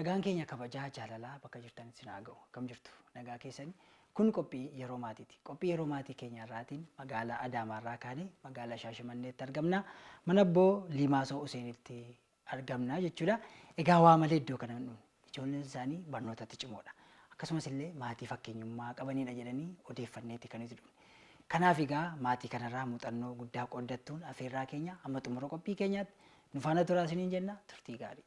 Nagaan keenya kabajaa jaalalaa bakka jirtanitti isin haa ga'u. Akkam jirtu? Nagaa keessani? Kun qophii yeroo maatiiti. Qophii yeroo maatii keenya irraatiin magaalaa Adaamaa irraa kaanee magaalaa Shaashamanneetti argamna. Mana Abboo Liimaasoo Huseenitti argamna jechuudha. Egaa waa malee iddoo kana hin dhufne. Ijoolleen isaanii barnootatti cimoodha. Akkasumas illee maatii fakkeenyummaa qabanidha jedhanii odeeffanneeti kan nuti dhufne. Kanaaf egaa maatii kanarraa muuxannoo guddaa qooddattuun afeerraa keenya hamma xumura qophii keenyaatti nu faana turaa isiniin jenna. Turtii gaarii.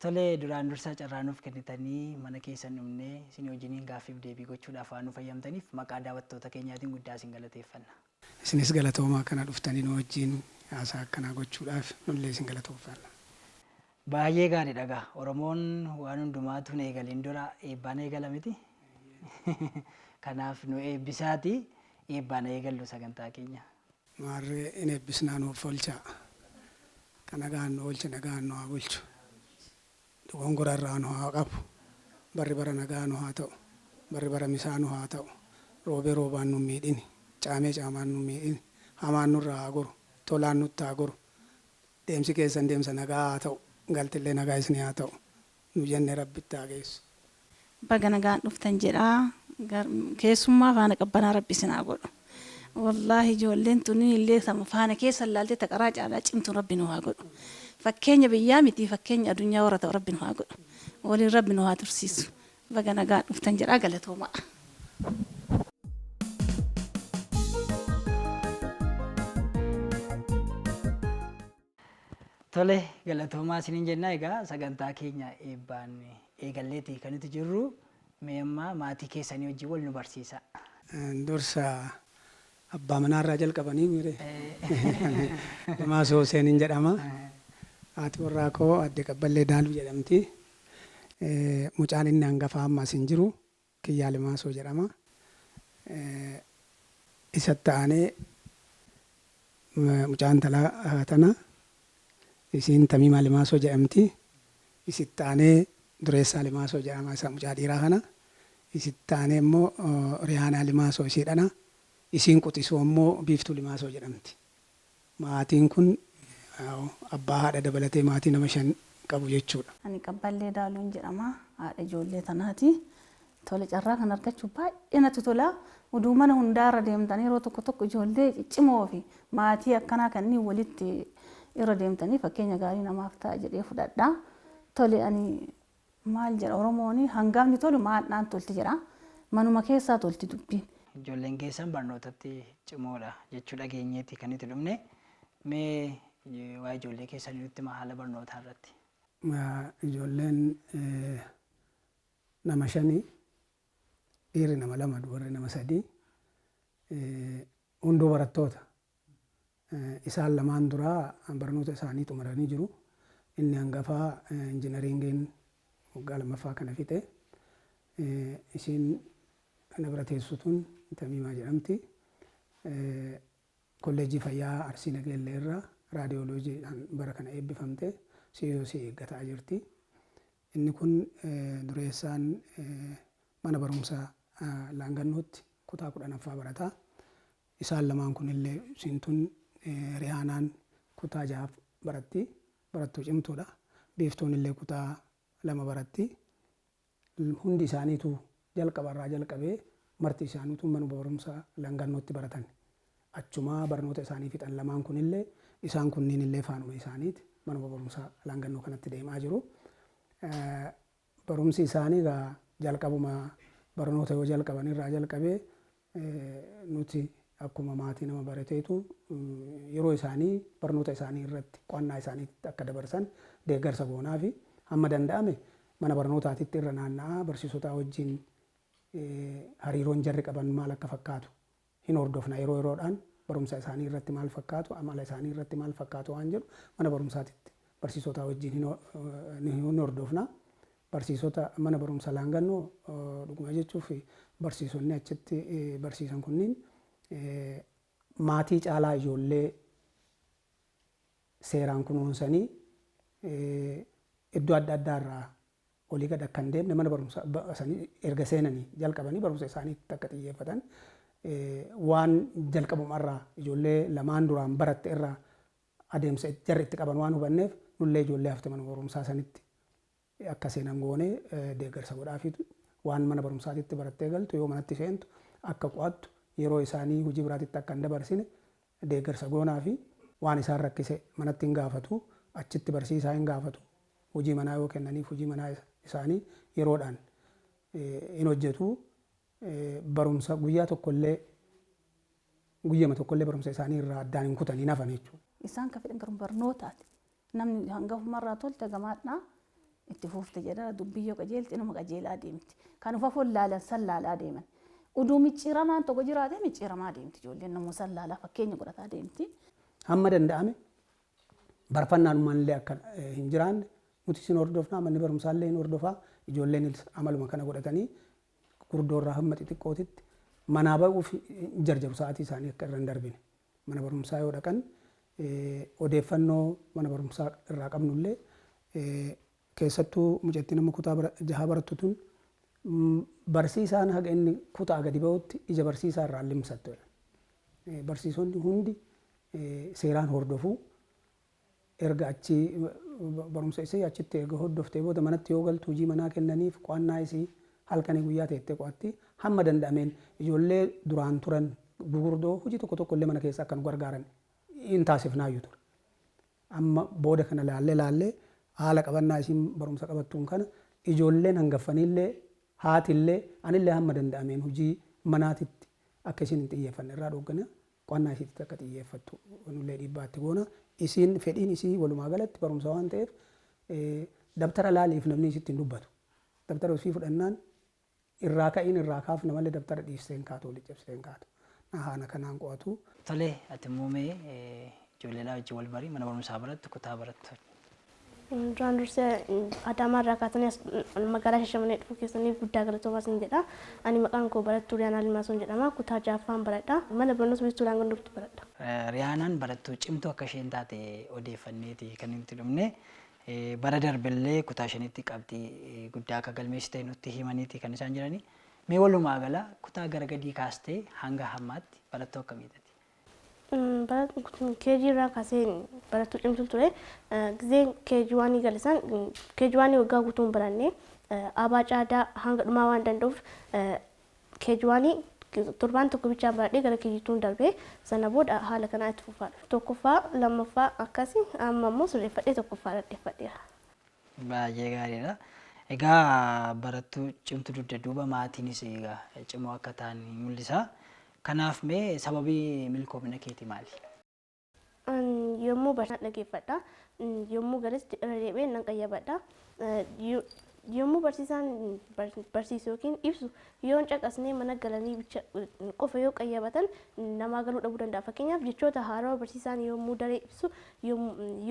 Tole, duraan dursa carraa nuuf kennitanii mana keessan dhufnee isin wajjiniin gaaffiif deebii gochuudhaaf waan nuuf hayyamtaniif maqaa daawattoota keenyaatiin guddaa isin galateeffanna. Isinis galatoomaa akkana dhuftanii nu wajjin haasaa akkanaa gochuudhaaf nullee isin galatooffanna. Baay'ee gaariidha egaa Oromoon waan hundumaatu hin eegalin dura eebbaan eegala miti? Kanaaf nu eebbisaatii eebbaan eegallu sagantaa keenya. Maarree in eebbisnaa nuuf oolchaa. Ka nagaan nu oolche nagaan nu haa bulchu. Dogongora irraa nu haa qabu. Barri bara nagaa nu haa ta'u. Barri bara misaa nu haa ta'u. Roobee roobaan nu hin miidhini. Caamee caamaan nu hin miidhini. Hamaan nurraa haa goru. Tolaan nutti haa goru. Deemsi keessan deemsa nagaa haa ta'u. Galtillee nagaa isinii haa ta'u. Nu jenne Rabbitti haa geessu. Baga nagaan dhuftan jedha. Keessummaa faana qabbanaa Rabbi isin haa godhu. Wallaahi ijoolleen tuni illee tama faana keessan laaltee ta qaraa caalaa cimtuun Rabbi nu haa godhu. Fakkeenya biyyaa miti fakkeenya adunyaa warra ta'u Rabbi nu haa godhu. Waliin Rabbi nu haa tursiisu. Baga nagaan dhuftan jedha, galatoomaa. Tole, galatoomaa isiniin jenna. Egaa sagantaa keenya eebbaan eegalleeti kan nuti jirru. Mee amma maatii keessanii wajjin wal nu barsiisaa. Dursa abbaa manaarraa jalqabanii miire. Limaasoo Huseeniin jedhama. Haati warraa koo Aadde Qabballee Daaluu jedhamti. Mucaan inni hangafaa amma as hin jiru. Kiyyaa Limaasoo jedhama. Isatti aanee mucaa intalaa tana, isiin Tamiimaa Limaasoo jedhamti. Isitti aanee Dureessaa Limaasoo jedhama, isa mucaa dhiiraa kana. Isitti aanee immoo Rihaanaa Limaasoo isiidhana. Isiin quxisuu ammoo Biiftuu Limaasoo jedhamti. Maatiin kun abbaa haadha dabalatee maatii nama 5 qabu jechuudha. Ani Qabballee Daaluun jedhama. Haadha ijoollee tanaati. Tole, carraa kana argachuuf baay'ee natti tola. Uduu mana hundaa irra deemtanii yeroo tokko tokko ijoollee ciccimoo fi maatii akkanaa kanneen walitti irra deemtanii fakkeenya gaarii namaaf ta'a jedhee fudhadha. Tole, ani maal jedha Oromoon, hangafni tolu maadhaan tolti jedha. Manuma keessaa tolti dubbiin. Ijoolleen keessan barnootatti cimoodha jechuu dhageenyeeti kan nuti dhufne. Mee waa'ee ijoollee keessanii nutti himaa haala barnootaa irratti. Ijoolleen nama shani, dhiirri nama 2, dubarri nama 3, hunduu barattoota. Isaan lamaan duraa barnoota isaanii xumaranii jiru. Inni hangafaa injinariingiin waggaa lammaffaa kana fixe. Isiin na bira teessu tun Tamiimaa jedhamti. Kolleejjii Fayyaa Arsii Nageellee irraa raadiyooloojiidhaan bara kana eebbifamte. COC eeggataa jirti. Inni kun dureessaan mana barumsa Laangannootti kutaa 10ffaa barata. Isaan lamaan kunillee, isiin tun Rihaanaan kutaa 6 baratti. Barattuu cimtuudha. Biiftuunillee kutaa 2 baratti. Hundi isaaniituu jalqaba irraa jalqabee marti isaaniituu manuma barumsa Langannootti baratan. Achumaa barnoota isaanii fixan lamaan kunillee, isaan kunniinillee faanuma isaaniiti manuma barumsa Langannoo kanatti deemaa jiru. Barumsi isaanii egaa jalqabuma barnoota yoo jalqaban irraa jalqabee nuti akkuma maatii nama barateetu yeroo isaanii barnoota isaanii irratti, qo'annaa isaaniitti akka dabarsan deeggarsa goonaafi. Hamma danda'ame mana barnootaatitti irra naanna'aa barsiisotaa wajjin hariiroon jarri qaban maal akka fakkaatu hin hordofna. Yeroo yeroodhaan barumsa isaanii irratti maal fakkaatu, amala isaanii irratti maal fakkaatu waan jedhu mana barumsaatitti barsiisotaa wajjin hin hordofna. Barsiisota mana barumsa Laangannoo, dhuguma jechuuf barsiisonni achitti barsiisan kunniin maatii caalaa ijoollee seeraan kunuunsanii iddoo adda addaa irraa olii gad akka hin deemne, mana barumsa sanii erga seenanii jalqabanii barumsa isaaniitti akka xiyyeeffatan Waan jalqabumarraa ijoollee lamaan duraan baratte irraa adeemsa jarri itti qaban waan hubanneef, nullee ijoollee hafte mana barumsaa sanitti akka seenan goonee deeggarsa godhaafiitu, waan mana barumsaatitti barattee galtu yoo manatti seentu akka qo'attu, yeroo isaanii hojii biraatitti akka hin dabarsine deeggarsa goonaa fi waan isaan rakkise manatti hin gaafatu, achitti barsiisaa hin gaafatu. Hojii manaa yoo kennaniif, hojii manaa isaanii yeroodhaan hin hojjetu. Barumsa guyyaa tokkollee, guyyama tokkollee barumsa isaanii irraa addaan hin kutanii hafan jechuudha. Isaan kan fedhan garuu barnootaati. Namni hangafumarraa tolte gamaadhaa itti fuufte jedha, dubbii yoo qajeelte inuma qajeelaa deemti. Kan ufa laalan san laalaa deeman. Uduu micciiramaan tokko jiraate micciiramaa deemti ijoolleen, namuu san laalaa fakkeenya godhataa deemti. Hamma danda'ame barfannaan illee akka hin jiraanne nuti isin hordofnaa, manni barumsaallee hin hordofaa. Ijoolleen amaluma kana godhatanii gurguddoorraa hamma xixiqqootitti manaa ba'uuf jarjaru, sa'aatii isaanii akka irra hin darbine. Mana barumsaa yoo dhaqan, odeeffannoo mana barumsaa irraa qabnullee, keessattuu mucattii nama kutaa jaha barattu tun, barsiisaan haga inni kutaa gadi ba'utti ija barsiisaa irraa limsattu. Barsiisonni hundi seeraan hordofuu. Erga achi barumsa isii achitti erga hordoftee booda, manatti yoo galtu hojii manaa kennaniif, qo'annaa isii halkanii guyyaa teettee qo'atti. Hamma danda'ameen ijoollee duraan turan gurguddoo hojii tokko tokko illee mana keessa akka nu gargaaran hin taasifnaayyuu ture. Amma booda kana laallee laallee, haala qabannaa isiin barumsa qabattuun kana, ijoolleen hangaffaniillee, haatillee, anillee hamma danda'ameen hojii manaatitti akka isiin hin xiyyeeffanne irraa dhooggana, qo'annaa isiitti akka xiyyeeffattu nullee dhiibbaatti goona. Isiin fedhiin isii walumaa galatti barumsa waan ta'eef, dabtara laaliif namni isitti hin dubbatu. Dabtara ofii fudhannaan irraa ka'iin irraa kaafna malee dabtara dhiistee hin kaatu, walitti cabsitee hin kaatu. Haala kanaan qo'atu. Tole, ati immoo mee ijoolleedhaa wajjin wal barii, mana barumsaa barattu, kutaa barattu. Duraan dursee Adaamaa irraa kaatanii as magaalaa Shashamannee dhufuu keessanii guddaa galatoomaa isin jedha. Ani maqaan koo barattuu Riyaanaa Limaasuun jedhama. Kutaa ja'affaan baradha. Mana barnoota Wiirtuu Laangondootti baradha. Riyaanaan barattuu cimtuu akka isheen taate odeeffanneeti kan nuti dhumne. Bara darbellee kutaa shanitti qabxii guddaa akka galmeessite nutti himaniiti kan isaan jirani. Mee walumaa gala kutaa gara gadii kaastee hanga hammaatti barattuu akkamiitati? KG irraa kaasee barattuu cimtuu ture. Gizeen KG one galisan, KG one waggaa guutuu hin baranne, abaa caadaa hanga dhumaa waan danda'uuf KG one torbaan tokko bichaan baradhee gara KG twon darbee, sana booda haala kanaa itti fufaa dhufe. Tokkoffaa, lammaffaa, akkasii, amma immoo sirreeffadhee tokkoffaa dhadheeffadheera. Baay'ee gaariidha. Egaa barattuu cimtuu dugda duuba maatiinis egaa cimoo akka ta'an mul'isa. Kanaaf mee sababii milkoomina keetii maali? Yommuu barsiisan dhaggeeffadha. Yommuu galis irra deebi'ee nan qayyabadha. Yommuu barsiisaan barsiisu yookiin ibsu yoo hin caqasnee, mana galanii bicha qofa yoo qayyabatan namaa galuu dhabuu danda'a. Fakkeenyaaf, jechoota haarawaa barsiisaan yommuu daree ibsu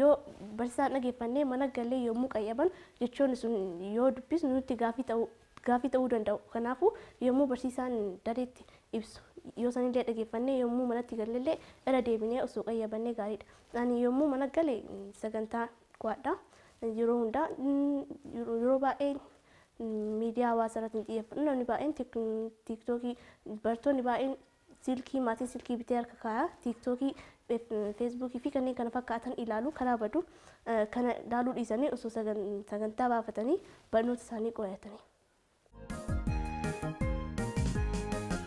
yoo barsiisaan dhaggeeffannee mana galee yommuu qayyaban, jechoonni sun yoo dubbisnu nutti gaaffii ta'uu danda'u. Kanaafuu yommuu barsiisaan dareetti ibsu yoo sanillee dhaggeeffannee, yommuu manatti galellee irra deebinee osoo qayyabannee gaariidha. Ani yommuu mana gale sagantaa qo'adha. Yeroo hundaa, yeroo baay'ee miidiyaa hawaasaa irratti hin xiyyeeffadhu. Namni baay'een TikTokii, barattoonni baay'een silkii, maatiin silkii bitee harka kaayaa, TikTokii, Facebookii fi kanneen kana fakkaatan ilaalu karaa badu. Kana ilaaluu dhiisanii osoo sagantaa baafatanii barnoota isaanii qo'atanii.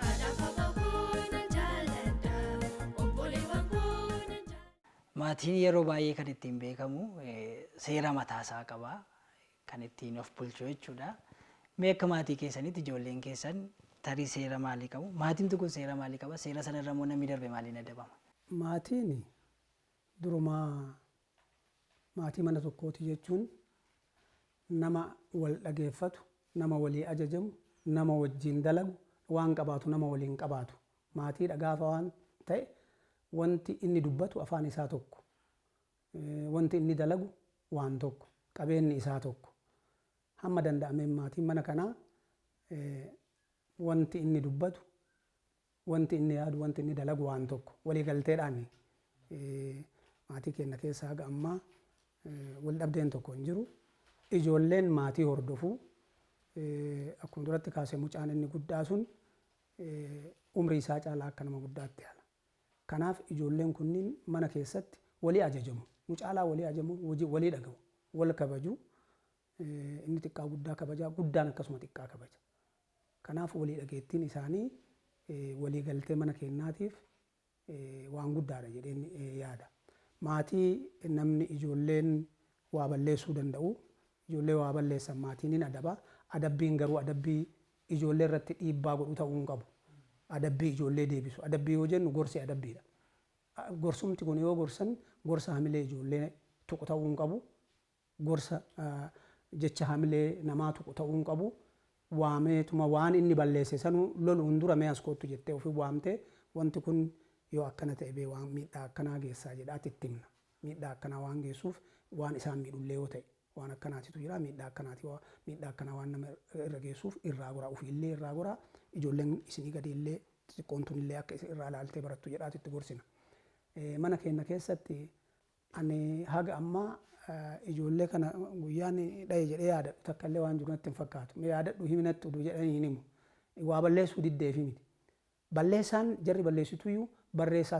Haadhaaf abbaa koo nan jaalladha. Obboleewwan koo nan jaalladha. Maatiin yeroo baay'ee kan ittiin beekamu seera mataasaa qaba. Kan ittiin of bulchu jechuudha. Mee akka maatii keessanitti ijoolleen keessan tarii seera maalii qabu? Maatiin kun seera maalii qaba? Seera sanarra immoo namni darbe maaliin adabama? Maatiin durumaa maatii mana tokkooti jechuun nama wal dhageeffatu, nama walii ajajamu, nama wajjin dalagu, waan qabaatu nama waliin qabaatu. Maatiidha gaafa waan ta'e, wanti inni dubbatu afaan isaa tokko. Wanti inni dalagu waan tokko. Qabeenyi isaa tokko. Hamma danda'ameen maatiin mana kanaa wanti inni dubbatu, wanti inni yaadu, wanti inni dalagu waan tokko. Waliigalteedhaan maatii keenya keessa haga ammaa wal dhabdeen tokko hin jiru. Ijoolleen maatii hordofuu, akkuma duratti kaasee, mucaan inni guddaa sun Umrii isaa caalaa akka nama guddaatti yaala. Kanaaf ijoolleen kunniin mana keessatti walii ajajamu. Nu caalaa walii ajajamu, walii dhaga'u, wal kabaju. Inni xiqqaa guddaa kabaja, guddaan akkasuma xiqqaa kabaja. Kanaaf walii dhageettiin isaanii walii galtee mana keenyaatiif waan guddaadha jedheen yaada. Maatii namni ijoolleen waa balleessuu danda'u, ijoollee waa balleessan maatiin hin adaba. Adabbiin garuu adabbii ijoollee irratti dhiibbaa godhu ta'uu hin qabu. Adabbii ijoollee deebisu. Adabbii yoo jennu gorsi adabbiidha. Gorsumti kun yoo gorsan gorsa hamilee ijoollee tuqu ta'uu hin qabu. Gorsa jecha hamilee namaa tuqu ta'uu hin qabu. Waameetuma waan inni balleesse sanuu loluun dura mee as kottu jettee ofii waamtee, wanti kun yoo akkana ta'e bee waan miidhaa akkanaa geessaa jedhaati itti himna. Miidhaa akkanaa waan geessuuf, waan isaan miidhullee yoo ta'e, waan akkanaatitu jira, miidhaa akkanaati, miidhaa akkanaa waan nama irra geessuuf irraa goraa, ofiillee irraa goraa, ijoolleen isinii gadi illee xixiqqoon tunillee akka irraa ilaaltee barattu jedhaati itti gorsina. Mana keenya keessatti ani haga ammaa ijoollee kana guyyaan dhaye jedhee yaadadhu takka illee waan jiru natti hin fakkaatu. Mee yaadadhu himi natti oduu jedhanii hin himu. Waa balleessuu diddeefi miti. Balleessaan jarri balleessituyyuu barreessaa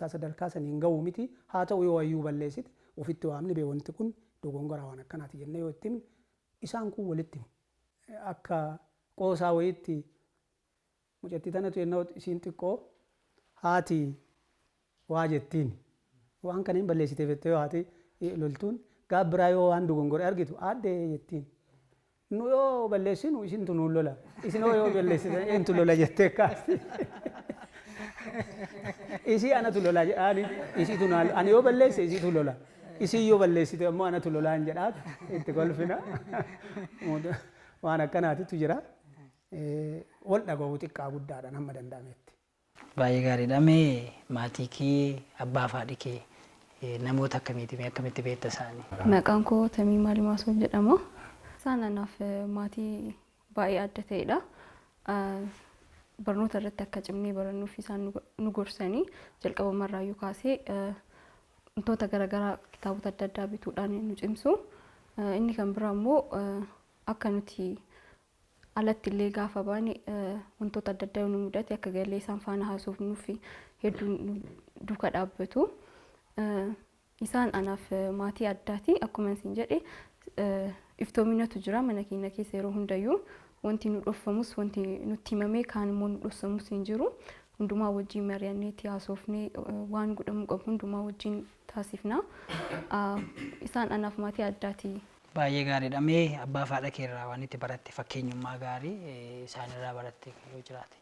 sadarkaa sanii hin ga'u miti. Haa ta'u, yoo wayyuu balleessite ofitti waamni, bee wanti kun dogongoraa, waan akkanaati jennee yoo itti himne isaan kun walitti himu. Akka qoosaa wayiitti mucattii tanatu yennoo isiin xiqqoo haati waa jettiin. Waan kana hin balleessitee jettee yoo haati loltuun, gaaf biraa yoo waan dogongore argitu "Aaddee" jettiin. "Nu yoo balleessinu isintu nuun lola. Isinoo yoo balleessitan eentu lola?" jettee kaasti. Isii anatu lola jedhaani, isiitu naa, ani yoo balleesse isiitu lola. Isii yoo balleessite ammoo anatu lolaan jedhaat itti kolfina. Waan akkanaatitu jira. Wal dhaga'uu xiqqaa guddaadhaan hamma danda'ametti. Baay'ee gaariidha. Mee maatii kee, abbaa fi haadhi kee namoota akkamiiti? Mee akkamitti beekta isaanii? Maqaan koo Tamiimaa Limaasoo jedhama. Isaan anaaf maatii baay'ee adda ta'edha. Barnoota irratti akka cimnee barannuuf isaan nu gorsanii jalqabumarraayyuu kaasee wantoota garaagaraa, kitaabota adda addaa bituudhaan nu cimsu. Inni kan biraa immoo akka nuti alatti illee gaafa baane wantoota adda addaa nu mudate akka galee isaan faana haasofnuuf hedduu nu duuka dhaabbatu. Isaan anaaf maatii addaati. Akkuma isin jedhe iftoominatu jira mana keenya keessa yeroo hundayyuu. Wanti nu dhoffamus, wanti nutti himamee kaan immoo nu dhossamus hin jiru. Hundumaa wajjin mari'anneetti haasofnee waan godhamuu qabu hundumaa wajjin taasifna. Isaan anaaf maatii addaati. Baay'ee gaariidha. Mee abbaa fi haadha kee irraa waan itti baratte, fakkeenyummaa gaarii isaanirraa baratte yoo jiraate.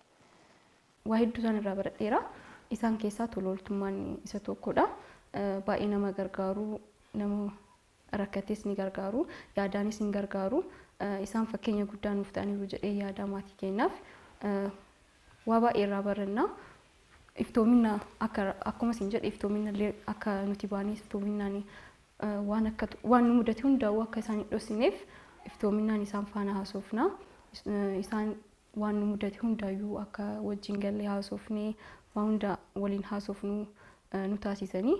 Waa hedduu isaan irraa baradheera. Isaan keessaa tola ooltummaan isa tokkodha. Baay'ee nama gargaaru, nama rakkates ni gargaaru, yaadaanis ni gargaaru. Isaan fakkeenya guddaa nuuf ta'aniiru jedhee yaada maatii keenyaaf. Waa baay'ee irraa baranna. Iftoomina akka akkuma isin jedhe iftoomina illee akka nuti baanee iftoominaan waan akka waan nu mudate hundaa'uu akka isaan hin dhoksineef iftoominaan isaan faana haasofna. Isaan waan nu mudate hundaayyuu akka wajjin gallee haasofnee waan hunda waliin haasofnu nu taasisanii,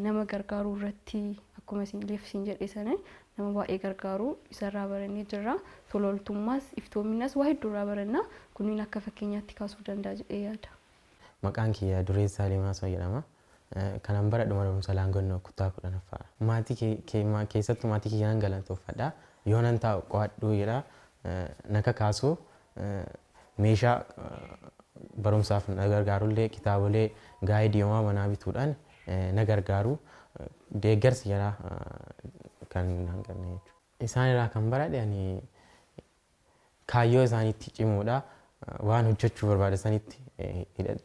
nama gargaaruu irratti akkuma isin leef isin jedhe sana nama baay'ee gargaaru isarraa barannee jirra. Tola ooltummaas, iftoominas waa hedduu irraa baranna. Kunniin akka fakkeenyaatti kaasuu danda'a jedhee yaada. Maqaan kiyya Dureessaa Limaasoo jedhama. Kanan baradhu mana barumsaa Laangonnoo kutaa 10ffaadha. Maatii keessattuu maatii kiyyaan galatoofadha. Yoo nan taa'u qo'adhuu jedha. Na kakaasu, meeshaa barumsaaf na gargaarullee, kitaabolee gaayidii homaa manaa bituudhaan na gargaaru. Deeggarsi jaraa kan hin hanqanne jechuudha. Isaan irraa kan baradhe ani kaayyoo isaaniitti cimuudha. Waan hojjechuu barbaadan sanitti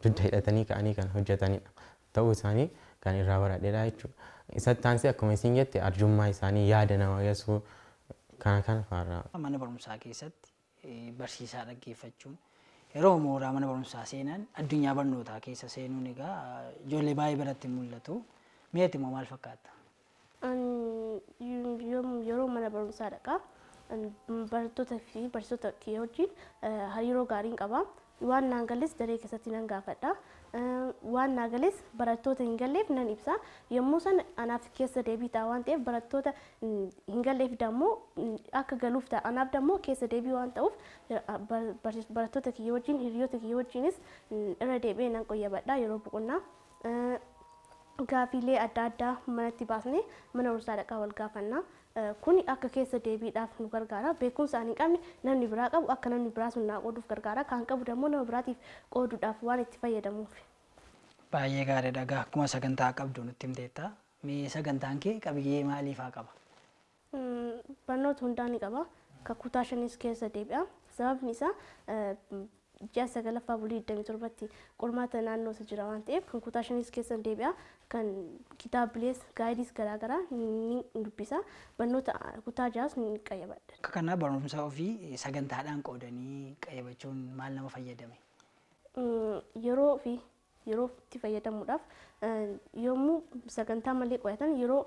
dugda hidhatanii ka'anii kan hojjetanidha. Ta'uu isaanii kan irraa baradhedha jechuudha. Isatti aansee akkuma isin jette arjummaa isaanii, yaada nama geessuu kana kana fa'aarraa. Mana barumsaa keessatti barsiisaa dhaggeeffachuun, yeroo mooraa mana barumsaa seenan addunyaa barnootaa keessa seenuun egaa ijoollee baay'ee biratti hin mul'atu. Mee ati immoo maal fakkaata? Yeroo mana barumsaa dhaqaa. Barattoota fi barsiisota kiyya wajjin hariiroo gaariin qaba. Waan naan galles daree keessatti nan gaafadha. Waan naa gales barattoota hin galleef nan ibsa. Yommuu sana anaaf keessa deebii ta'a waan ta'eef, barattoota hin galleef dammoo akka galuuf ta'a. Anaaf dammoo keessa deebii waan ta'uuf, barattoota kiyya wajjin, hiriyoota kiyya wajjinis irra deebi'ee nan qoyyabadha yeroo boqonnaa. Gaafiilee adda addaa manatti baasnee mana barumsaa dhaqaa wal gaafanna. Kun akka keessa deebiidhaaf nu gargaara. Beekumsa ani hin qabne namni biraa qabu akka namni biraa sun naa qooduuf gargaara. Kan qabu dammoo nama biraatiif qooduudhaaf waan itti fayyadamuuf. Baay'ee gaariidha. Egaa akkuma sagantaa qabdu nutti himteetta. Mee sagantaan kee qabiyyee maaliifaa qaba? Barnoota hundaa ni qaba. Kan kutaa shanis keessa deebi'a. Sababni isaa ji'a sagalaffaa bulii 27tti qormaata naannootu jira waan ta'eef, kan kutaa shanis keessa deebi'a. Kan kitaabilees guideis garaagaraa ni dubbisa. Barnoota kutaa ja'as ni qayyabadha. Akka kana barumsa ofii sagantaadhaan qoodanii qayyabachuun maal nama fayyadame? Yeroo fi yeroo itti fayyadamuudhaaf, yommuu sagantaa malee qo'atan, yeroo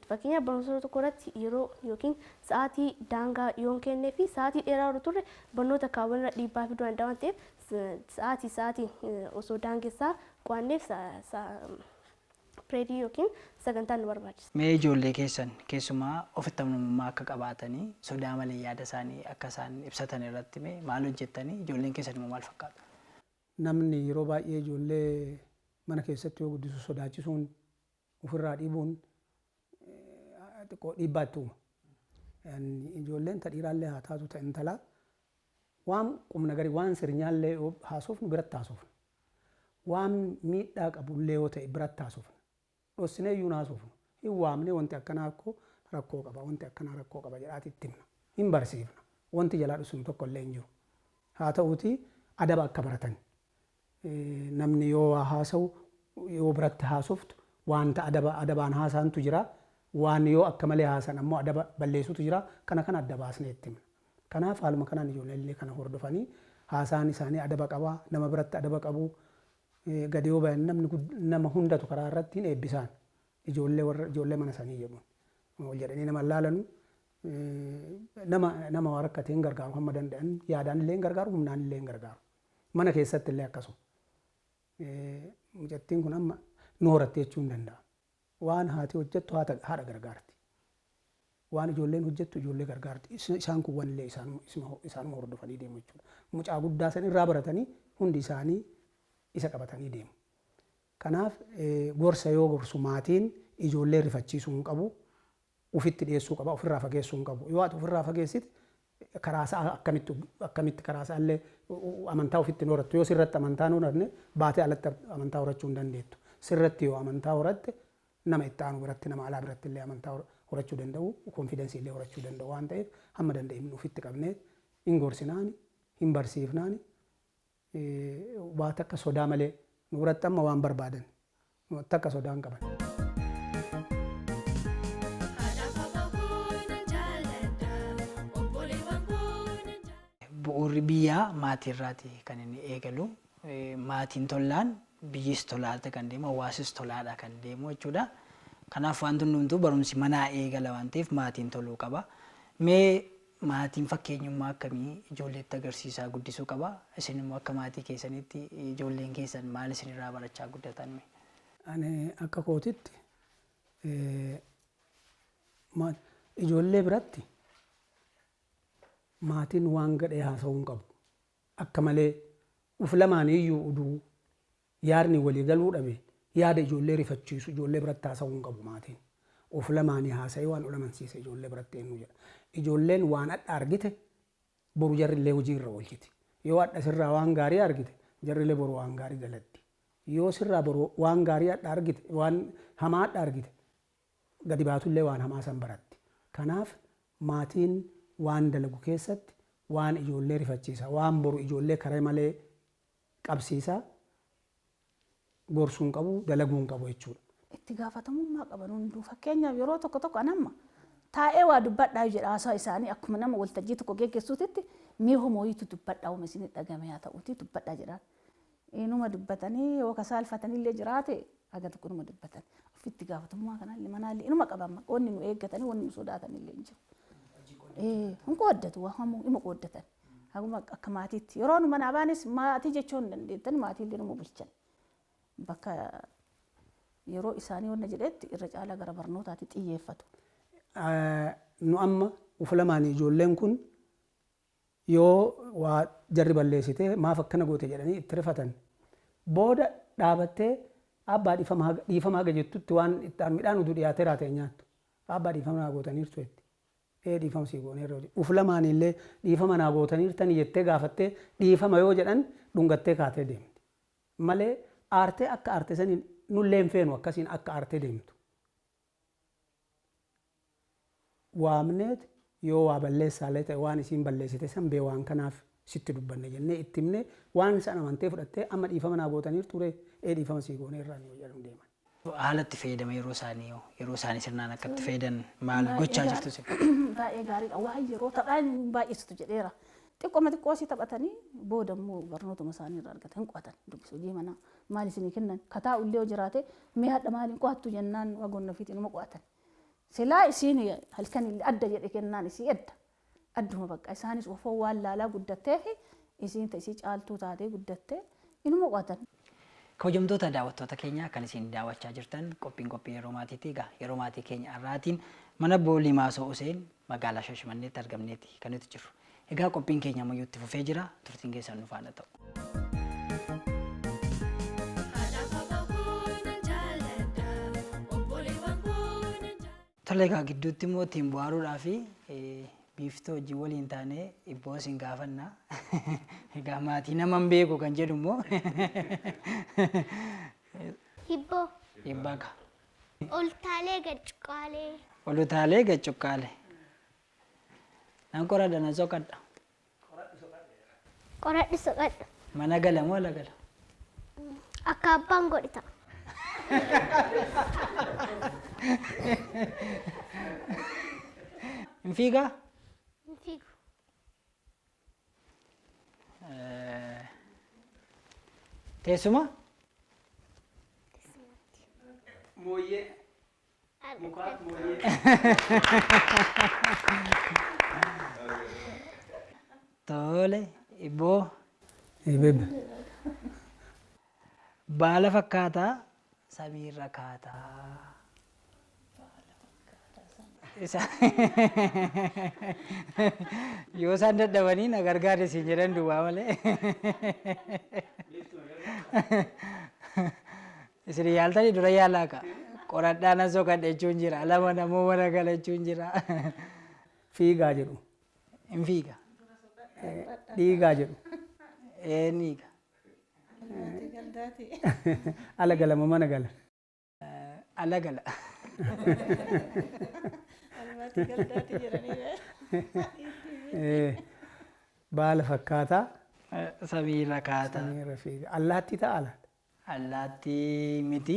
fakkeenyaaf barumsa tokko irratti yeroo yookiin sa'aatii daangaa yoo hin kennee fi sa'aatii dheeraa yeroo turre, barnoota kaawwan irra dhiibbaa fiduu danda'a waan ta'eef, sa'aatii sa'aatii osoo daangessaa qo'anneef pireedii yookiin sagantaan nu barbaachisa. Mee ijoollee keessan keessumaa ofitti amanamummaa akka qabaatanii, sodaa malee yaada isaanii akka isaan ibsatan irratti mee maal hojjettanii? Ijoolleen keessan immoo maal fakkaatu? Namni yeroo baay'ee ijoollee mana keessatti yoo guddisu sodaachisuun, ofirraa dhiibuun xiqqoo dhiibbaa itti uuma. Ijoolleen ta dhiiraallee haa taatu ta intalaa, waan qubna garii, waan sirnyaallee yoo haasofnu biratti haasofna. Waan miidhaa qabullee yoo ta'e biratti haasofna. Dhossinee iyyuu haasofnu. Hin waamne, wanti akkanaa akkoo rakkoo qaba, wanti akkanaa rakkoo qaba jedhaati itti himna. Hin barsiifna. Wanti jalaa dhosinu tokko illee hin jiru. Haa ta'uutii adaba akka baratan. Namni yoo waa haasa'u, yoo biratti haasoftu, wanta adaba adabaan haasaantu jira. Waan yoo akka malee haasan ammoo adaba balleessutu jira. Kana kana adda baasnee itti himna. Kanaaf haaluma kanaan ijoolleen illee kana hordofanii haasaan isaanii adaba qaba. Nama biratti adaba qabu. Gadi yoo bayan namni nama hundatu karaa irratti hin eebbisaan. Ijoollee warra ijoollee mana sanii jedhuun. Ol jedhanii nama laalanu, nama nama waa rakkate hin gargaaru, hamma danda'an yaadaan illee hin gargaaru, humnaan illee hin gargaaru. Mana keessatti illee akkasuma. Mucattiin kun amma nu horatte jechuu hin danda'a. Waan haati hojjettu haadha gargaarti. Waan ijoolleen hojjettu ijoollee gargaarti. Isaan kun wanillee isaanuma hordofanii deemu jechuudha. Mucaa guddaa san irraa baratanii hundi isaanii isa qabatanii deemu. Kanaaf gorsa yoo gorsu maatiin ijoollee rifachiisuu hin qabu. Ufitti dhiyeessuu qaba, ofirraa fageessuu hin qabu. Yoo ati ofirraa fageessite karaa isaa akkamitti akkamitti karaa isaa illee amantaa ofitti hin horattu. Yoo sirratti amantaa hin horanne, baatee alatti amantaa horachuu hin dandeettu. Sirratti yoo amantaa horatte, nama itti aanu biratti, nama alaa biratti illee amantaa horachuu danda'u, confidence illee horachuu danda'u waan ta'eef, hamma danda'imnu ofitti qabnee hin gorsinaani, hin barsiifnaani, waa takka sodaa malee nu biratti amma waan barbaadan takka sodaa hin qaban. Haadhaaf abbaa koo nan jaalladha. Obboleewwan koo nan jaalladha. Bu'uurri biyyaa maatii irraati kan inni eegalu. Maatiin tollaan biyyis tolaadha kan deemu, hawaasis tolaadha kan deemu jechuudha. Kanaaf wanti hundumtuu barumsi manaa eegala waan ta'eef maatiin toluu qaba. Mee maatiin fakkeenyummaa akkamii ijoolleetti agarsiisaa guddisuu qaba? Isin immoo akka maatii keessanitti ijoolleen keessan maal isinirraa barachaa guddatan? Ani akka kootitti ijoollee biratti maatiin waan gadhee haasa'uu hin qabu. Akka malee uf lamaan iyyuu uduu yaadni walii galuu dhabe, yaada ijoollee rifachiisu ijoollee biratti haasa'uu hin qabu maatiin. Uf lamaanii haasa'ee waan ol amansiise ijoollee biratti eenyu jedha. Ijoolleen waan adha argite boru jarri illee hojii irra oolchiti. Yoo adha sirraa waan gaarii argite, jarri illee boru waan gaarii dalagdi. Yoo sirraa boru waan gaarii adha argite, waan hamaa adha argite, gadi baatullee waan hamaa san baratti. Kanaaf maatiin waan dalagu keessatti waan ijoollee rifachiisa, waan boru ijoollee karee malee qabsiisa gorsuu hin qabu, dalaguu hin qabu jechuudha. Itti gaafatamummaa qaban hunduu. Fakkeenyaaf yeroo tokko tokko anamma taa'ee waa dubbadhaa jedha, haasaa isaanii akkuma nama waltajjii tokko geggeessuutitti, mee homooyitu dubbadhaa, uma isin dhagame haa ta'uuti dubbadhaa jedhaan. Inuma dubbatanii, yoo kasaalfatanillee jiraate haga tokko inuma dubbatan. Ofitti gaafatamummaa kanallee manaallee inuma qaban, wanni nu eeggatanii wanni nu sodaatanillee hin jiru. Hin qooddatu waa hamuu ima qooddatan. Haguma akka maatiitti yeroo nu manaa baanes maatii jechuu hin dandeettan maatii illee numa bulchan. Bakka yeroo isaanii wanna jedhetti irra caalaa gara barnootaatti xiyyeeffatu. Nu amma uf lamaanii ijoolleen kun yoo waa jarri balleessite maaf akkana goote jedhanii itti rifatan. Booda dhaabattee abbaa dhiifama haga jettutti waan itti midhaan utuu dhiyaateeraa ta'e nyaattu. Abbaa dhiifama naa gootaniirtu jetti. Ee dhiifama sii gooneerra. Uf lamaaniillee dhiifama naa gootaniirtani jettee gaafattee dhiifama yoo jedhan dhungattee kaatee deemti. Malee aartee akka aarte saniin nullee hin feenu akkasiin akka aartee deemtu. Waamneet yoo waa balleessaallee ta'e waan isiin balleessite san bee waan kanaaf sitti dubbanne jennee itti himne waan san amantee fudhattee amma dhiifama naa gootaniirtu ree ee dhiifama sii gooneerraa ni jedhan deeman. Haala itti fayyadama yeroo isaanii hoo yeroo isaanii sirnaan akka itti fayyadan maal gochaa jirtu isin? Baay'ee gaariidha. Waan yeroo taphaa hin baay'isitu jedheera. Xiqqooma xiqqoo isii taphatanii booda immoo barnootuma isaanii irraa argatan hin qo'atan. Dubbisa hojii manaa maal isinii kennan kataa'u illee yoo jiraate mee hadha maal hin qo'attu jennaan wagoon ofiitiin inuma qo'atan. Silaa isiin halkan illee adda jedhe kennaan isii adda. Adduma bakka isaanis ofoo waan laalaa guddattee fi isiin ta isii caaltuu taatee guddattee inuma qo'atan. Kabajamtoota daawwattoota keenya kan isin daawwachaa jirtan qophiin qophii yeroo maatiiti. Egaa yeroo maatii keenya har'aatiin mana Obbo Limaasoo Huseen magaalaa Shaashamanneetti argamneeti kan nuti jirru. Egaa qophiin keenya ammayyuu itti fufee jira. Turtiin keessan nu faana ta'u. Haadhaaf abbaa koo nan jaalladha. Obboleewwan koo nan jaalladha. Tole egaa gidduutti immoo ittiin bohaaruudhaa fi biiftuu wajjin waliin taanee ibboo isin gaafanna. Egaa maatii nama hin beeku kan jedhu immoo Hibboo. Hibbaga. Ol taalee gad cuqqaalee. Ol utaalee gad cuqqaale. Nan qoradha nan soqadha. Qoradhu soqadhu. Mana gala moo ala gala? Akka abbaan godhe ta'a. Hin fiigaa? Hin fiigu. Teessuma? Mooyyee. Mukaaf mooyyee. Tole, ibboo. Ibib. Baala fakkaataa samiirra kaataa. Isa yoo isaan dadhabanii na gargaari siin jedhan duwwaa malee. Isin yaaltanii dura yaalaa ka. Qoradhaa nan soqadha jechuun jira. Lama namoo mana gala jechuun jira. Fiigaa jedhu. Hin fiiga. Dhiigaa jedhu. Ee ni dhiiga. Ala gala moo mana gala? Ala gala. Baala fakkaataa. Samiirra kaataa. Samiirra fiiga. Allaattii ta'a laata? Allaattii miti.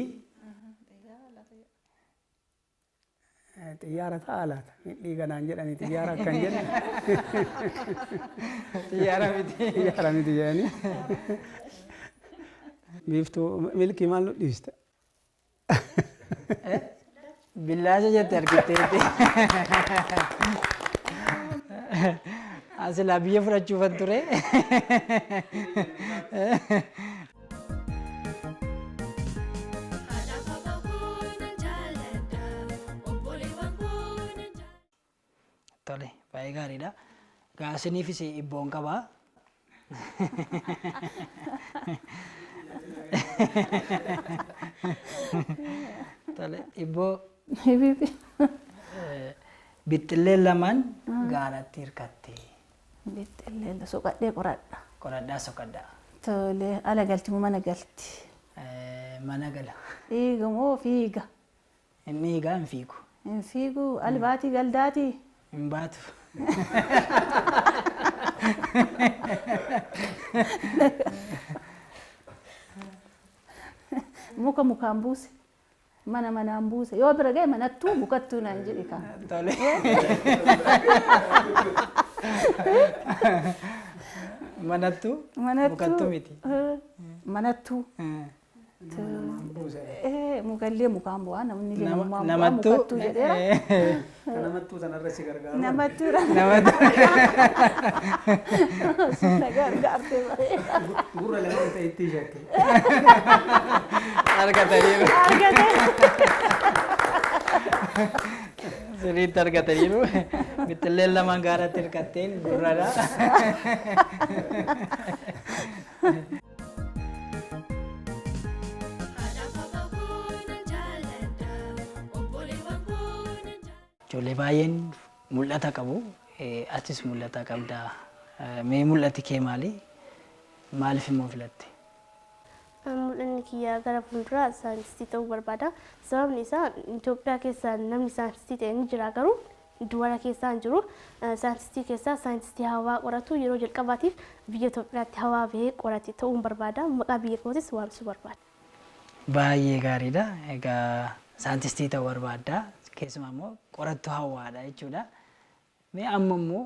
Xiyyaara ta'a laata? Hin dhiiga naan jedhanii xiyyaara akkan jedhe. Xiyyaara miti. Xiyyaara miti jedhanii. Biiftuu milkii maal nu dhiista? Billaasha jette argitteetti. An silaa biyya fudhachuufan ture. Haadhaaf abbaa koo nan jaalladha. Obboleewwan koo nan jaalladha. Tole, baay'ee gaariidha. Egaa isiniifis ibboon qaba. Tole, ibboo Hibibi. bixxilleen lamaan gaaratti hirkatte. Bixxilleen soqadhee qoradha. Qoradhaa soqadhaa. Tole ala galti moo mana galti? Mana gala. Dhiiga moo fiiga? Hin dhiigaa hin fiigu. Hin fiigu albaatii galdaatii? Hin baatu. Muka mukaan buuse. Mana manaan buuse. Yoo bira ga'e manattuu mukattuu naan jedhi kaa. Tole. Manattuu? Manattuu. Mukattuu miti. Manattuu. Mukallee mukaan bu'aa, namni illee namumaan bu'aa, Namattuu mukattuu jedheera. Namattuu sanarra si gargaaru. Namattuu Namattuu. Na gargaarte bareeda. Gurra lamaan ta'e itti shakke. Argataniiru. Argate. Sirriitti argataniiru. Bixxilleen lamaan gaaratti hirkatteen gurradha. Haadhaaf abbaa koo nan jaalladha. Obboleewwan koo nan jaalladha. Ijoollee baay'een mul'ata qabu. Atis mul'ata qabda. Mee mul'ati kee maali? Maaliif immoo filatte? Mul'anni kiyya gara fuulduraa saayinsistii ta'uu barbaada. Sababni isaa Itoophiyaa keessa namni saayinsistii ta'e ni jira, garuu dubara keessaa hin jiru. Saayinsistii keessaa saayinsistii hawaa qoratu, yeroo jalqabaatiif biyya Itoophiyaatti hawaa bahee qorate ta'uun barbaada. Maqaa biyya kootis waamsisuu barbaada. Baay'ee gaariidha. Egaa saayintistii ta'uu barbaadda. Keessumaa immoo qorattuu hawaadha jechuudha. Mee amma immoo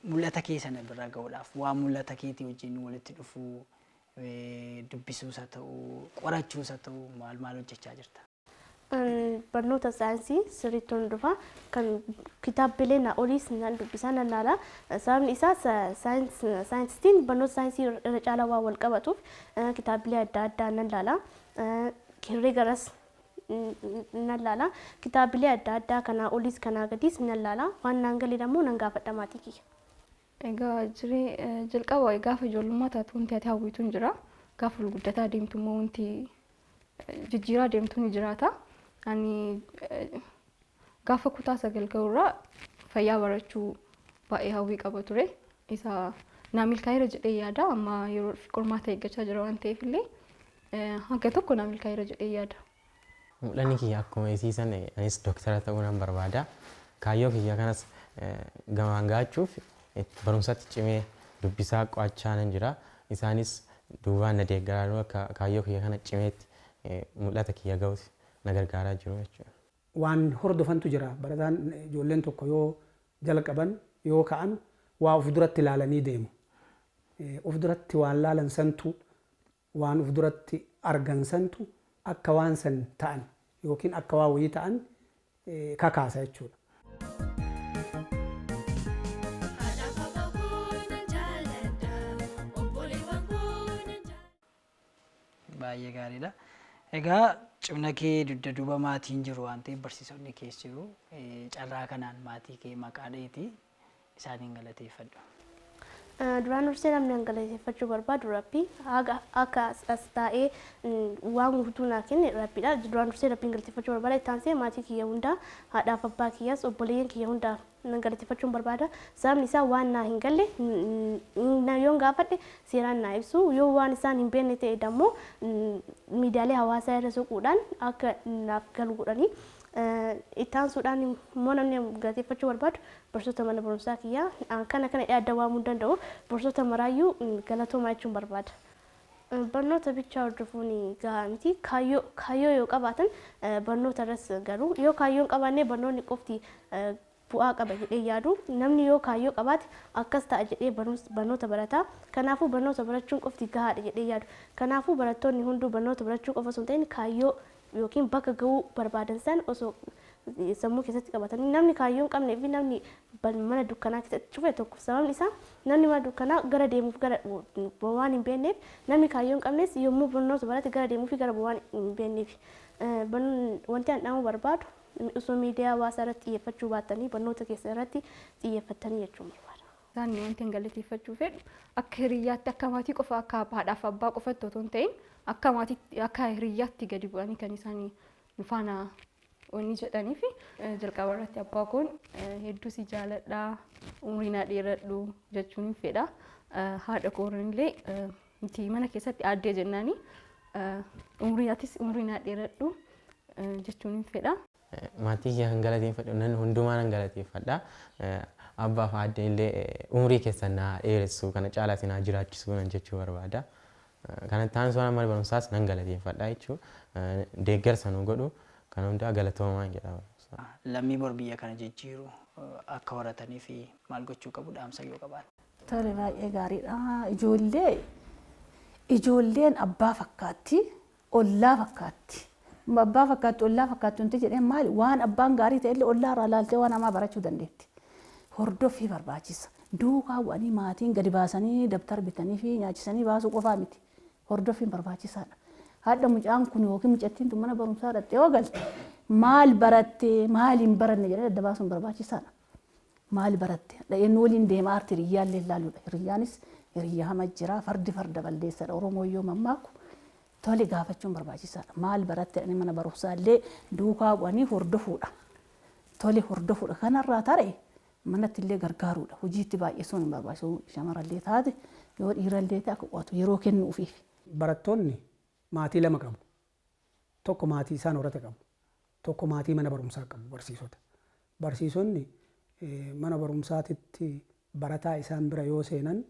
mul'ata kee sana bira ga'uudhaaf waan mul'ata keetii wajjin walitti dhufuu, dubbisuus haa ta'u, qorachuus haa ta'u, maal maal hojjechaa jirta? Barnoota saayinsii sirriitti hordofa. Kan kitaabbilee na oliis nan dubbisa, nan laala. Sababni isaa saayinsiin barnoota saayinsii irra caalaa waan wal qabatuuf kitaabbilee adda addaa nan laala. Herreegaras nan laala. Kitaabbilee adda addaa kanaa oliis kanaa gadiis nan laala. Waan naan galee immoo nan gaafadha maatii kiyya. Egaa jiree jalqaba gaafa ijoollummaa taatu wanti ati hawwitu hin jira. Gaafa ol guddataa deemtu immoo wanti jijjiiraa deemtu ni jiraata. Ani gaafa kutaa 9 ga'urraa fayyaa barachuu baay'ee hawwii qaba ture. Isa naa milkaa'eera jedhee yaada. Amma yeroo qormaata eeggachaa jira waan ta'eef illee hanga tokko naa milkaa'eera jedhee yaada. Mul'anni kiyya akkuma isiisan anis dooktara ta'uu nan barbaada. Kaayyoo kiyya kanas gamaan ga'achuuf barumsatti cimee dubbisaa, qo'achaa nan jira. Isaanis duubaan na deeggaraa jiru, akka kaayyoo kiyya kana cimeetti mul'ata kiyya ga'uuf na gargaaraa jiru jechuudha. Waan hordofantu jira. Barataan, ijoolleen tokko yoo jalqaban, yoo ka'an, waa of duratti ilaalanii deemu. Of duratti waan laalan santu, waan of duratti argan santu akka waan san ta'an yookiin akka waan wayii ta'an kakaasa jechuudha. Haadhaaf abbaa koo nan jaalladha. Obboleewwan koo nan jaalladha. Baay'ee gaariidha. Egaa cimna kee dugda duuba maatiin jiru waan ta'eef, barsiisonni kees jiru. Carraa kanaan maatii kee maqaa dheetii isaaniin galateeffadhu. Duraan dursee namni an galateeffachuu barbaadu Rabbi. Haga akka as taa'ee waan guutuu naa kenne Rabbiidha. Duraan dursee Rabbiin galateeffachuu barbaada. Itti aansee maatii kiyya hundaa, haadhaaf abbaa kiyyaas, obboleeyyan kiyya hundaa nan galateeffachuun barbaada. Sababni isaa waan naa hin galle yoon gaafadhe seeraan naa ibsu. Yoo waan isaan hin beekne ta'e dammoo miidiyaalee hawaasaa irra soquudhaan akka naaf galu godhanii. Itti aansuudhaan immoo namni galateeffachuu barbaadu barsiisota mana barumsaa kiyyaa. Kana kana adda waamuu hin danda'u. Barsiisota maraayyuu galatoomaa jechuun barbaada. Barnoota bichaa hordofuun gahaa miti. Kaayyoo yoo qabaatan barnoota irras, garuu yoo kaayyoo hin qabaanne barnoonni qofti bu'aa qaba jedhee yaadu. Namni yoo kaayyoo qabaate akkas ta'a jedhee barnoota barata. Kanaafuu barnoota barachuun qofti gahaadha jedhee yaadu. Kanaafuu barattoonni hunduu barnoota barachuu qofa osoo hin ta'in kaayyoo yookiin bakka ga'uu barbaadan san osoo sammuu keessatti qabatanii, namni kaayyoo hin qabnee fi namni mana dukkanaa keessatti cufe tokko. Sababni isaa namni mana dukkanaa gara deemuuf gara waan hin beekneef, namni kaayyoo hin qabnes yommuu barnoota barate gara deemuu fi gara waan hin beekneef. Wanti an dhaamuu barbaadu osoo miidiyaa hawaasaa irratti xiyyeeffachuu baattanii barnoota keessa irratti xiyyeeffattanii jechuun barbaada. Isaan wanti hin galateeffachuu fedhu akka hiriyyaatti, akka maatii qofa, akka haadhaaf abbaa qofatti otoo hin ta'in, akka maatiitti, akka hiriyyaatti gadi bu'anii kan isaan nu faana wanni jedhanii fi jalqaba irratti abbaa koon hedduu si jaaladha, umrii naa dheeradhu jechuun hin fedha. Haadha koon illee, nuti mana keessatti aaddee jennaani, umrii atis umrii naa dheeradhu jechuun hin fedha. Maatii kiyya kan galateeffadhu nan hundumaa nan galateeffadha. Abbaa fi addeen illee umrii keessan naa dheeressu, kana caalaa isin haa jiraachisu nan jechuu barbaada. Kanatti aansuun mana barumsaas nan galateeffadha jechuudha. Deeggarsa nu godhu kan hundaa galatoomaa jedha. Lammii bor biyya kana jijjiiru akka horatanii fi maal gochuu qabu, dhaamsa yoo qabaate? Tole, baay'ee gaariidha. Ijoolleen abbaa fakkaatti. Ollaa fakkaatti. Abbaa fakkaatti ollaa fakkaatti wanti jedheen maali waan abbaan gaarii ta'ellee ollaa irraa laaltee waan hamaa barachuu dandeetti. Hordoffii barbaachisa. Duukaa bu'anii maatiin gadi baasanii dabtara bitanii fi nyaachisanii baasuu qofaa miti. Hordoffiin barbaachisaadha. Hadha mucaan kun yookiin mucattiin tun mana barumsaa dhaqxee yoo galte maal barattee maal hin baranne jedhee adda baasuun barbaachisaadha. Maal baratte eenyu waliin deemaa arti hiriyyaallee ilaaluudha. Hiriyyaanis hiriyyaa hama jira fardi farda balleessadha Oromoo yoo mammaaku tole gaafachuun barbaachisaadha. Maal baratte jedhanii mana barumsaallee duukaa bu'anii hordofuudha. Tole hordofuudha kanarraa taree manatti illee gargaaruudha. Hojiitti baay'isuun hin barbaachisu shamarrallee taate yoo dhiirallee ta'e akka qo'atu yeroo kennuufiif. Barattoonni maatii lama qabu. Tokko maatii isaan horate qabu. Tokko maatii mana barumsaa qabu barsiisota. Barsiisonni mana barumsaatitti barataa isaan bira yoo seenan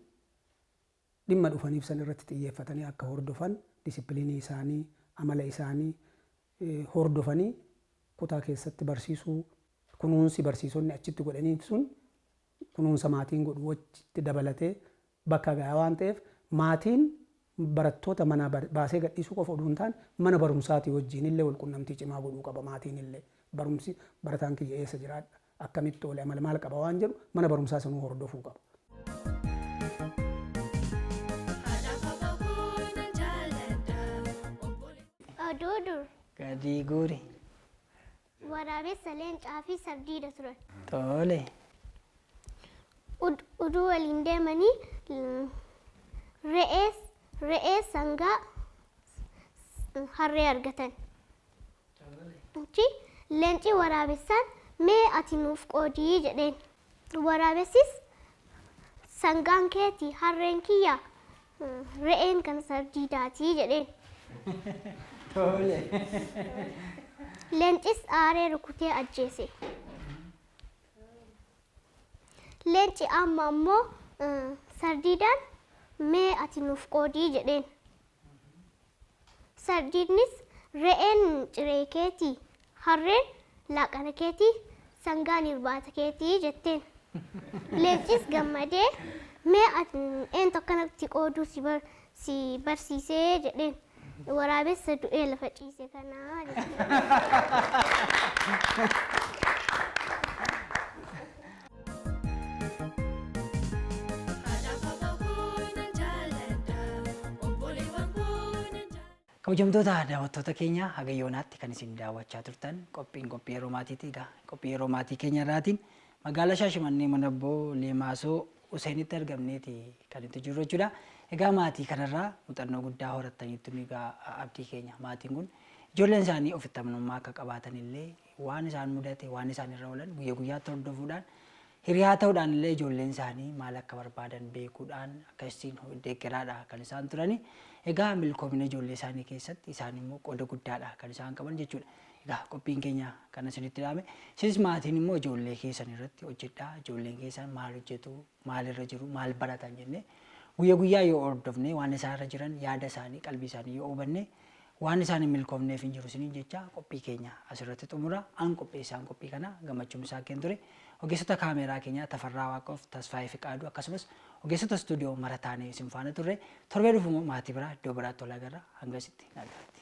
dhimma dhufaniif san irratti xiyyeeffatanii akka hordofan disipiliinii isaanii amala isaanii hordofanii kutaa keessatti barsiisuu kunuunsi barsiisonni achitti godhaniif sun kunuunsa maatiin godhu wajjitti dabalatee bakka gahaa waan ta'eef maatiin barattoota mana baasee gadhiisuu qofa oduu hin taane mana barumsaatii wajjin illee walqunnamtii cimaa godhuu qaba maatiin illee barumsi barataan kiyya eessa jiraadha akkamitti oole amala maal qaba waan jedhu mana barumsaa sanuu hordofuu qaba. Haadhaaf abbaa koo nan jaalladha. Obboleewwan. Oduu dur Gadi guuri. waraabessa leencaa fi sardiida turan. Tole. Uduu waliin deemanii re'ee sangaa harree argatan. Achi leenci waraabessaan mee ati nuuf qoodii jedheen. Waraabessis sangaan keeti harreen kiyya re'een kan sardiidaatii jedheen. Tole. Leencis aaree rukutee ajjeese. Leenci amma ammoo sardiidaan mee ati nuuf qoodii jedheen. Sardiidnis re'een ciree keetii, harreen laaqana keetii, sangaan irbaata keetii jetteen. Leencis gammadee mee ati eentu akkanatti qooduu si barsiisee jedheen. Waraabessa du'ee lafa ciise kanaa jedhe. Haadhaaf abbaa koo nan jaalladha. Obboleewwan koo nan jaalladha. Kabajamtoota daawwattoota keenya haga yoonaatti kan isin daawwachaa turtan qophiin qophii yeroo maatiiti. Egaa qophii yeroo maatii keenya irraatiin magaalaa Shaashamannee mana Obbo Leemaasoo Huseenitti argamneeti kan itti jirru jechuudha. Egaa maatii kanarraa muuxannoo guddaa horattaniitu egaa abdii keenya maatiin kun ijoolleen isaanii ofitti amanamummaa akka qabaatan illee waan isaan mudate waan isaan irra oolan guyyaa guyyaatti hordofuudhaan hiriyaa ta'uudhaan illee ijoolleen isaanii maal akka barbaadan beekuudhaan akkasiin deeggaraadha kan isaan turani. Egaa milkoomina ijoollee isaanii keessatti isaan immoo qooda guddaadha kan isaan qaban jechuudha. Egaa qophiin keenya kan isinitti dhaame. Isinis maatiin immoo ijoollee keessan irratti hojjedhaa. Ijoolleen keessan maal hojjetu, maalirra jiru, maal baratan jennee guyyaa guyyaa yoo hordofne waan isaan irra jiran yaada isaanii qalbii isaanii yoo hubanne waan isaan hin milkoomneef hin jiru isiniin jecha qophii keenya asirratti xumura. An qopheessaan qophii kana gammachuun isaa kennu ture. Ogeessota kaameeraa keenyaa Tafarraa Waaqoof, Tasfaayee Fiqaaduu akkasumas ogeessota istuudiyoo mara taanee isin faana turre. Torbee dhufu immoo maatii biraa iddoo biraatti wal agarra. Hangasitti nagaatti.